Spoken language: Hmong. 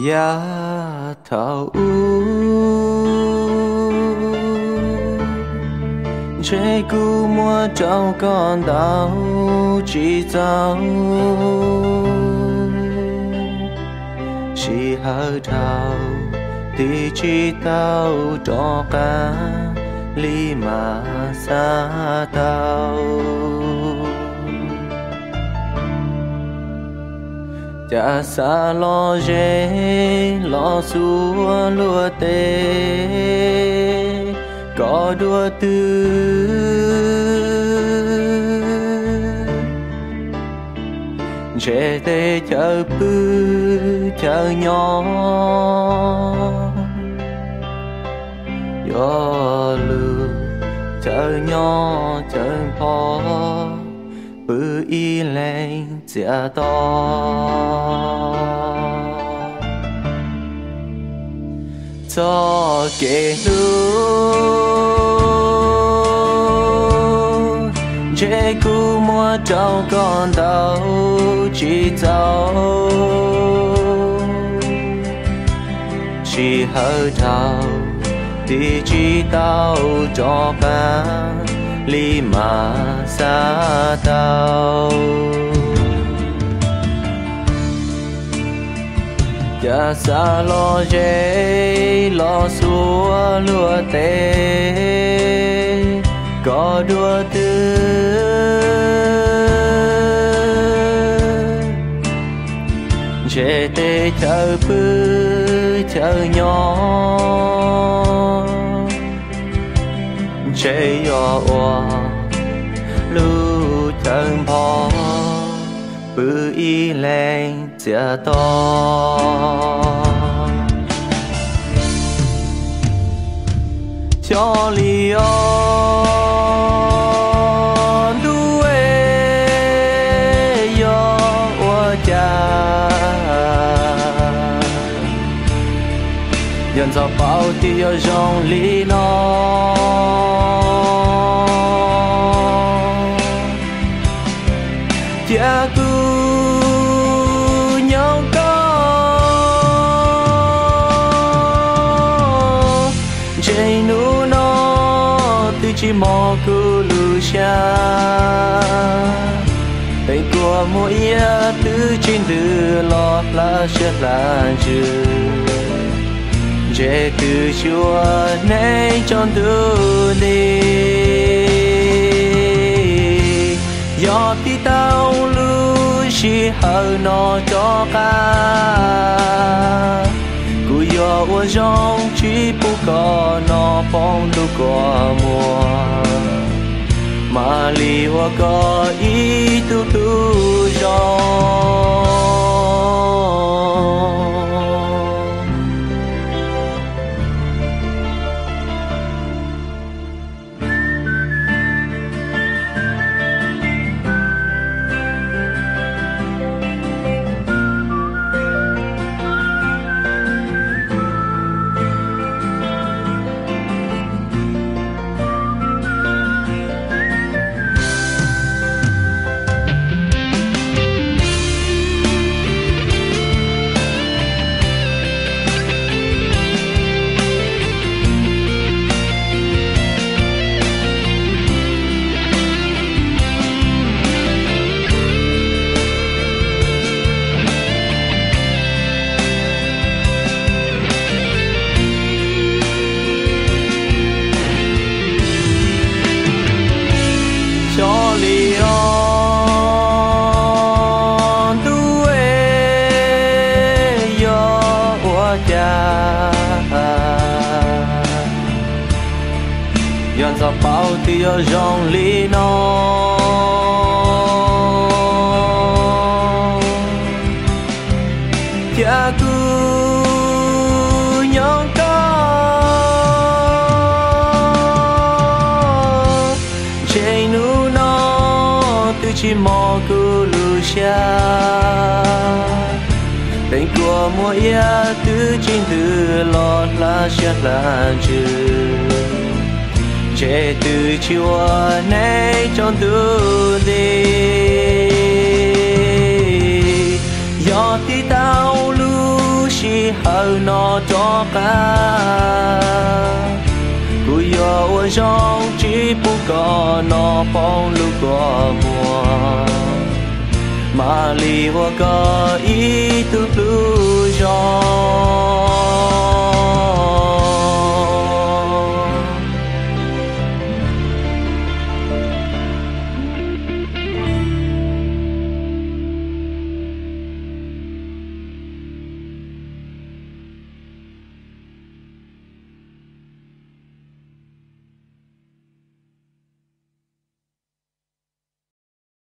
Yav thaum ub, ntshe kuv muab rau koj ntau tsis txaus, sij hawm dhau twb tsis tau rov qab li mas xav tau. Cas xav los ze los xuas luag teb, koj dua twg? Ntshe tej chaw pw chaw nyob, yuav lwm chaw nyob chaw npho, pw ib leeg txias to. Txoj kev hlub, ntshe kuv muab rau koj ntau tsis txaus, sij hawm dhau twb tsis tau rov qab li mas xav tau. Cas xav los ze los xuas luag teb, koj dua twg? Ntshe tej chaw pw chaw nyob, ntshe yuav ua lub chaw npho, pw ib leeg txias to. Xyov li os ntuj es, yog ua cas yog ntxov paub tias yuav zoo li no. Cia kuv nyob koj, ntshe hnub no twb tsis mob kuv lub siab. Teem kuas muag iab twb tsis ntws los hla siab hla ntsws, ntshe twb tsis ua neej tsaus ntuj nti. Yog tiv tau lub sij hawm no rov qab, kuv yuav ua zoo tsis pub koj no poob ntuj kua muag, mam li ua koj ib tug tub zoo. Xyov li os ntuj es, yog ua cas yog ntxov paub tias yuav zoo li no. Cia kuv nyob koj, ntshe hnub no twb tsis mob kuv lub siab. Teem kuas muag iab twb tsis ntws los hla siab hla ntsws, ntshe twb tsis ua neej tsaus ntuj nti. Yog tiv tau lub sij qab. Kuv yuav ua zoo tsis pub koj no poob lub kua muag, mam li ua koj ib tug hlub zoo.